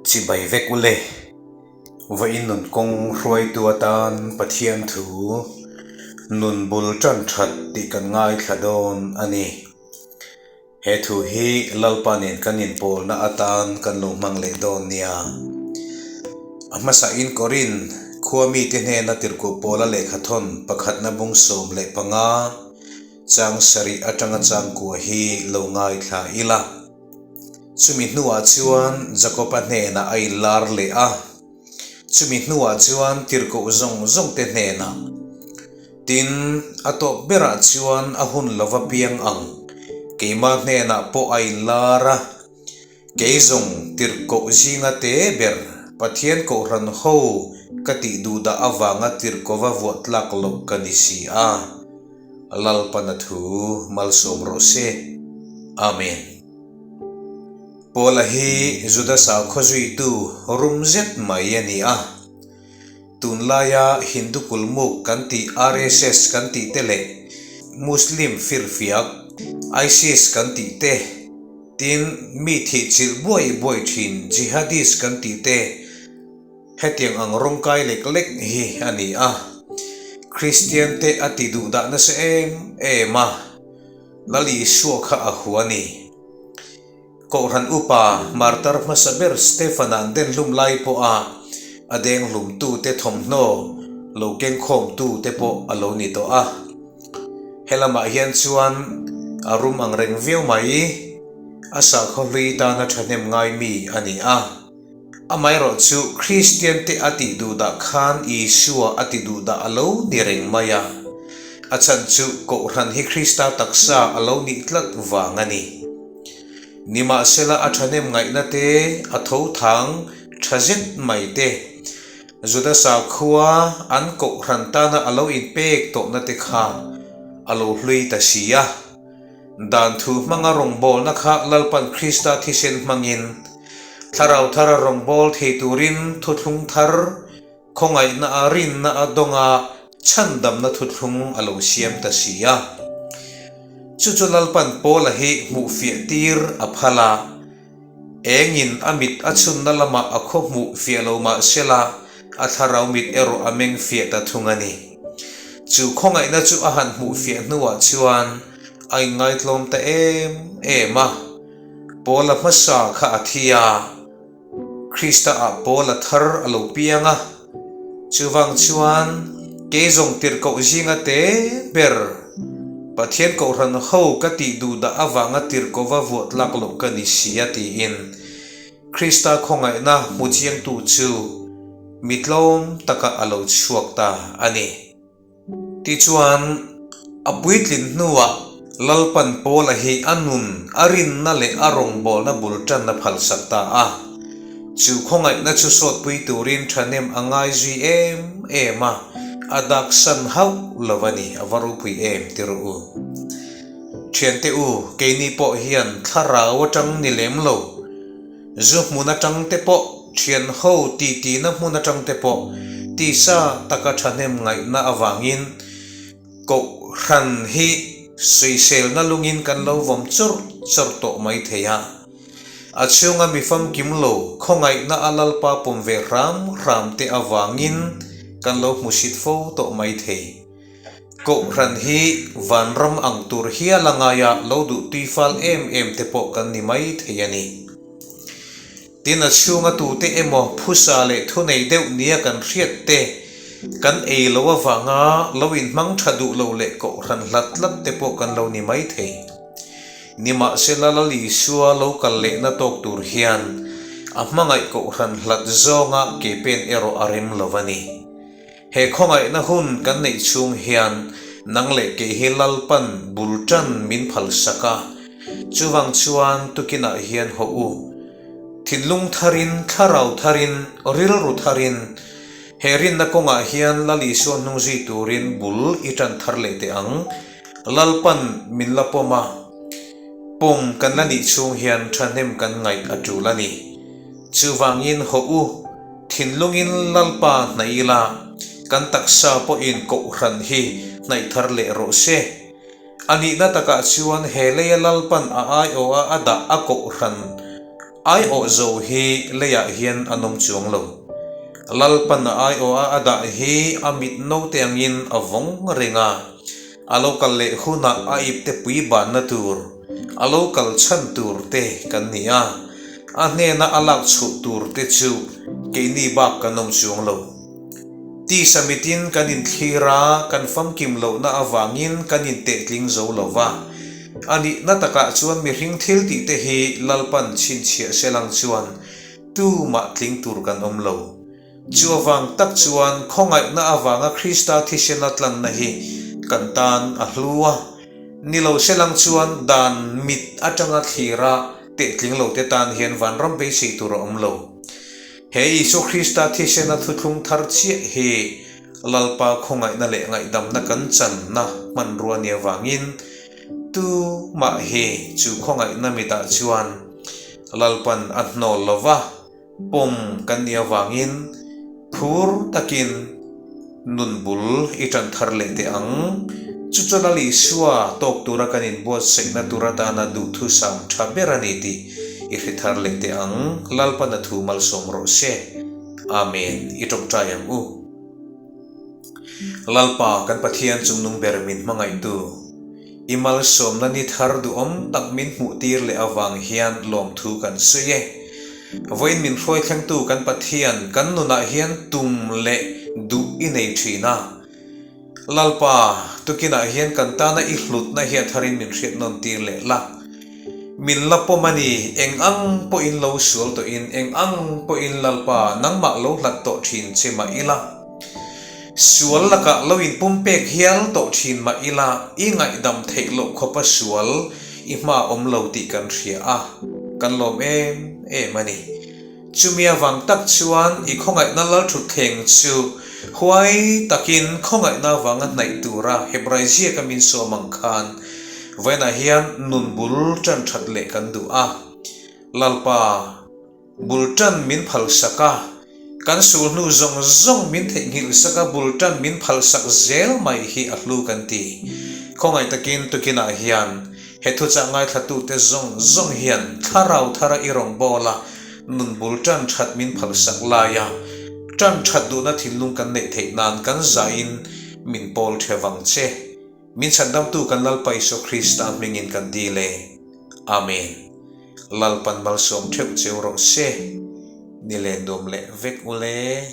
Chibai vek ule. Vawiin nun kawng hruaitu atan Pathian thu nun bul tan that tih kan ngaithla dawn a ni. He thu hi Lalpa nen kan inpawlna atan kan lo hmang leh dawn nia. A hmasain Korinth khua mite hnena tirhkuh pawla lehkhathawn pakhatna bung 15 chang sarih atanga chang kua hi lo ngaithla ila. Chumi hnuah chuan Jakoba hnenah a inlar leh a, chumi hnuah chuan tirhkoh zawng zawng te hnenah, Tin, a tawp berah chuan a hun lova piang ang, keimah hnenah pawh a inlar a, kei zawng tirhkoh zinga te ber Pathian kohhran ho ka tih duhdah avanga tirhkova vuah tlak loh ka ni si a. Lalpana thu malsawm rawh se. Amen. Paula hi Juda sakhaw zuitu rum zet mai a ni a. Tunlaia Hindu kulmuk kan tih RSS kan tih te leh Muslim firfiak ISIS kan tih te, tin mi thihchilh buai buai thin Jihadist kan tih te, Hetiang ang rawngkai lek lek hi a ni a, Kristian te a ti duh dah nasa em em a, Lal Isua kha a hua a ni. Kohhran upa martar hmasa ber Stefan-a an den hlum lai pawha a deng hlumtute thawmhnaw lo kengkhawmtute pawh a lo ni tawh a. He lamah hian chuan a rum ang reng viau mai, a sakhaw hlui tana thahnem ngai mi a ni a. Amaherawh chu Kristiante a tih duhdah khan Isua a ti duhdah a lo ni reng mai a, a chhan chu Kohhran hi Krista taksa a lo nih tlat vang a ni. Nimahsela a thahnem ngaihna te, a tho thang tha zet mai te, Juda sakhua an Kohhran tana a lo inpek tawhna te kha a lo hlui ta si a. Dan thu hmanga rawngbawlna kha Lalpan Krista thisen hmangin Thlarau thara rawngbâwl thei turin thuthlung thar, khawngaihna a rinna a dawnga chhandamna thuthlung a lo siam ta si a. Chu chu Lalpan Paula hi hmuhfiah tir a phal a. Engin a mit a chhunna lamah a khaw hmuh fiah lo mah sela, a thlarau mit erawh a meng fiah ta thung a ni. Chu khawngaihna chu a han hmuh fiah hnuah chuan a inngaitlawm ta em em a. Paula hmasa kha a thi a, Krista-ah Paula thar a lo piang a. Chuvang chuan kei zawng tirhkoh zinga te ber Pathian kohhran ho ka tih duh dah avanga tirhkova vuah tlak loh ka ni si a tiin Krista khawngaihna hmu chiangtu chu mi tlawm taka a lo chhuak ta a ni. Tichuan, a puitlin hnuah Lalpan Paula hi a nun, a rinna leh a rawngbawlna bul tanna phalsak ta a. Chu khawngaihna chu sawtpui turin thahnem a ngai zui em em a, a daksan hauh lo a ni, a va ropui em ti rawh u. Thiante u, keini pawh hian thlarau atang ni lem lo. Zu hmun atang te pawh, thian ho titi-na hmun atang te pawh tisa taka thahnem ngaihna avangin Kohhran hi sawiselna lungin kan lo vawm chawrh chawrh tawh mai thei a. A chhunga mi famkim lo khawngaihna a Lalpa pawm ve hram hram te avangin kan lo hmusit fo tawh mai thei. Kohhran hi vanram ang tur hial a ngaia lo duh tuifal em em te pawh kan ni mai thei a ni. Tin a chhunga tute emaw phusa leh thunei deuh nia kan hriat te, kan ei lo avanga lo inhmang tha duh lo leh kohhran hlat tlat te pawh kan lo ni mai thei. Nimahsela Lal Isua lo kal lehna tawk tur hian a hmangaih kohhran hlat zawnga ke pen erawh a rem lo a ni. He khawngaihna hun kan neih chhung hian nang leh kei hi Lalpan bul tan min phal sak a, chuvang chuan tukinah hian hawh u. Thinlung tharin, thlarau tharin, rilru tharin, he rinna kawngah hian Lal Isua hnung zui turin bul i tan thar leh teh ang. Lalpan min la pawm a, pawm kan la nih chhung hian thahnem kan ngaih a tul a ni. Chuvangin hawh u. Thinlungin Lalpa hnaih ila, kan taksa pawhin Kohhran hi hnaih thar leh rawh se. A nihna takah chuan he leia Lalpan a aiawha a dah a Kohhran Aiawh zo hi leiah hian an awm chuang lo. Lalpan a aiawha a dah hi a mit naute angin a vawng reng a, a lo kal leh hunah a ipte pui banna tur, a lo kal chhan tur te kan ni a, a hnena a lak chhuh tur te chu keini bak kan awm chuang lo. Tisa mitin kan inthlir a, kan famkim lohna avangin kan intehtling zo lo va. A nihna takah chuan mihring thil tih te hi Lalpan chhinchhiah se lang chuan tumah tling tur kan awm lo. Chu avang tak chuan khawngaihna avanga Krista thisena tlanna hi kan tan a hlu a. Ni lo se lang chuan dan mit atanga thlira tehtling lo te tan hian vanram beisei tur a awm lo. He Isua Krista thisena thuthlung thar chiah hi Lalpa khawngaihna leh ngaihdamna kan channa hmanrua ni avangin tumah hi chu khawngaihna mitah chuan Lalpan a hnawl lo va, pawm kan nih avangin phur takin nun bul i tan thar leh teh ang. Chu chu Lal Isua tawk tura kan inbuatsaihna tur atana duhthusam tha ber a ni tih i hre thar leh teh ang. Lalpan a thu malsawm rawh se. Amen. I tawngtai ang u. Lalpa kan Pathian chungnung ber min hmangaihtu, i malsawmna ni thar duhawm tak min hmuhtir leh avang hian lawmthu kan sawi e. Vawiin min hruai thlengtu kan Pathian kan nunah hian tum leh duh i nei thin a. Lalpa, tukinah hian kan tana i hlutna hi a tharin min hriat nawn tir leh la. Min la pawm a ni, eng ang pawhin lo sual tawhin, eng ang pawhin Lalpa, nangmah lo hlat tawh thin che mah ila. Sual lakah lo inpumpek hial tawh thin mah ila, i ngaihdam theih loh khawpa sual i hma awm lo tih kan hria a, kan lawm em em a ni. Chumi avang tak chuan i khawngaihna lalthutthleng chu huai takin khawngaihna avanga hnaih tura Hebrai ziaka min sawm ang khan vawiinah hian nun bul tan that leh kan duh a. Lalpa, bul tan min phalsak a, kan sulhnu zawng zawng min theihnghilh sak a, bul tan min phalsak zel mai hi a hlu kan ti. Khawngaih takin tukinah hian He thuchah ngaithlatute zawng zawng hian thlarau thara i rawngbawla nun bul tan that min phalsak laia tan that duhna thinlung kan neih theih nan kan zahin min pawl the vang che. Min chhandamtu kan Lalpa Isua Krista hmingin kan dil e. Amen. Lalpan malsawm theuh cheu rawh se. Ni leh nuam leh vek ule.